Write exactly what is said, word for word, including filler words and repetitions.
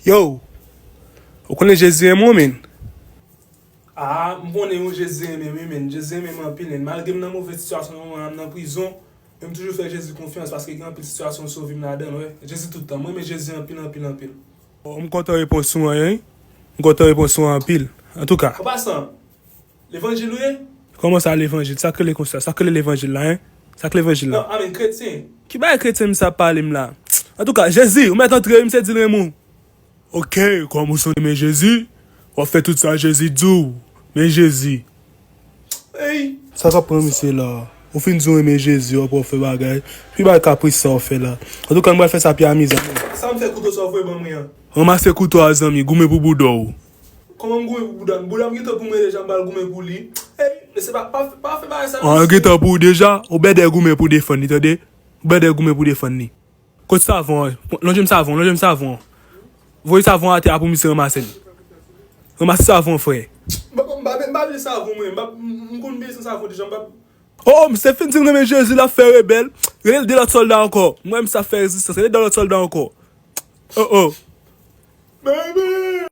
Yo, ou konnen Jezi renmen w, men. Ah, m konnen wi Jezi renmen m wi, men. Jezi renmen m anpil, men. Malgre m nan move sitiyasyon nan moman an, m nan prizon, men m toujou fè Jezi konfyans paske gen anpil sitiyasyon l sove m ladan l, wi. Jezi tout tan. Mwen renmen Jezi anpil, anpil, anpil. Oh, m kontan repons ou an, wi. M kontan repons ou an anpil. Antouka. An pasan, levanjil ou ye? Kòman sa levanjil? Sa k rele konsa? Sa k rele levanjil la, en? Sa k levanjil la? Non, amen, kretyen. Ki bagay kretyen misye ap pale m la? Antouka, Jezi, ou mèt antre, misye di l renmen w. Ok, kòm ou se yon renmen Jezi, w ap fè tout sa Jezi di w. Men Jezi. Ey! Sa k ap pran misye la? Ou fin di w renmen Jezi, w ap fè bagay. Ki bagay kapris sa w fè la? Antouka, m pral fè sa pi amizan. Sa m fè kouto sa w voye ban mwen an? Ranmase kouto a, zanmi, goumen pou bouda w. Kòman m goumen pou bouda m? Bouda m gentan pou mwen deja, m pral goumen pou li. Ey, mesye, pa, pa, pa fè bagay sa, mesye. An, gentan pou ou deja, ou bèdè goumen pou defann li, tande? Ou bèdè goumen pou defann li. Kot savon an? Lonje m savon, lonje m savon an. Voye savon atè a pou misye ranmase l. Ranmase savon, frè. M pa, m pa, m pa bezwen savon, mwen. M pa, m, m konn bezwen savon deja, m pa. Oh, oh, misye fin di l renmen Jezi, l ap fè rebèl. Rele l de lòt sòlda ankò. M wè misye ap fè rezistans. Rele de lòt sòlda ankò. Oh, oh. Baby!